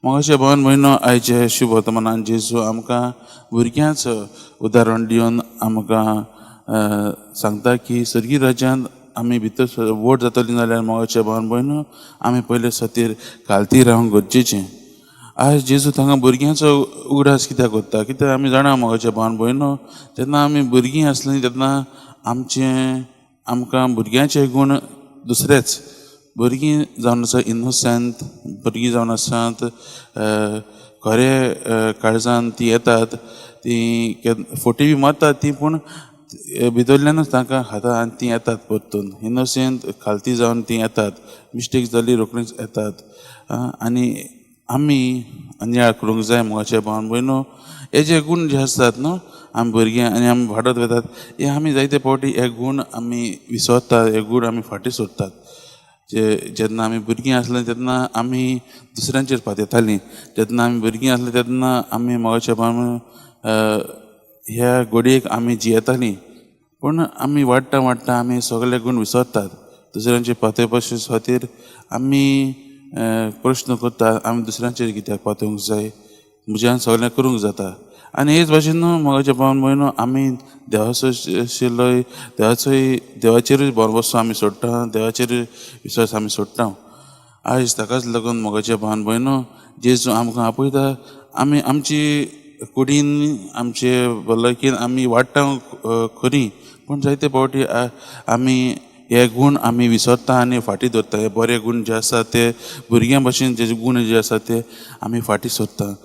मोगाचे भावान भयणो, आयचे शुभ वर्तमानान जेजू आमकां भुरग्यांचो उदाहरण दिवन आमकां सांगता की सर्गी राज्यांत आमी भितर व्हड जातली जाल्यार, मोगाचे भावान भयणो, आमी पयले सतीर खालती रावंक गरजेचें. आयज जेजू तांकां भुरग्यांचो उगडास कित्याक करता? कित्याक आमी जाणा, मोगाच्या भावान भयणो, जेन्ना आमी भुरगीं आसलीं तेन्ना आमचें आमकां भुरग्यांचे गूण दुसरेच. भुरगीं जावन आसा इनोसंट, भुरगीं जावन आसात खरे काळजान ती येतात. ती फोटी बी मारतात ती, पूण भितरल्यानूच तांकां खाता आनी ती येतात परतून इनोसेंट खालती जावन ती येतात. मिस्टेक जाली, रोखडीच येतात आनी आमी नियाळ करूंक जाय, मोगाचे भावान भयणो, हे जे गूण जे आसतात न्हू, आमी भुरगीं आनी आमी वाडत वतात, हे आमी जायते फावटी हे गूण आमी विसरतात, हे गूण आमी फाटीं सोडटात. जे जेन्ना आमी भुरगीं आसलीं तेन्ना आमी दुसऱ्यांचेर पातयतालीं. जेन्ना आमी भुरगीं आसलीं तेन्ना आमी, मोगाच्या भावान, ह्या घडयेक आमी जियेतालीं. पूण आमी वाडटा वाडटा आमी सगळे गूण विसरतात. दुसऱ्यांचे पातयेवपा खातीर आमी प्रश्न करता, आमी दुसऱ्यांचेर कित्याक पातोवंक जाय? म्हज्यान सगळें करूंक जाता. आनी हेच भाशेन न्हू, मोगाच्या भावान भयणो, आमी देवाचो आशिल्लोय देवाचोय देवाचेरूय भरवंसो आमी सोडटा, देवाचेरूय विश्वास आमी सोडटा. आयज ताकाच लागून, मोगाच्या भावान भयणो, जेजू आमकां आपयता. आमी आमची कुडीन, आमचे भलायकेन आमी वाडटा खरी, पूण जायते फावटी आमी हे गूण आमी विसरता आनी फाटीं दवरता. हे बरे गूण जे आसा ते, भुरग्यां भशेन जे गूण जे आसा ते आमी फाटीं सोदता.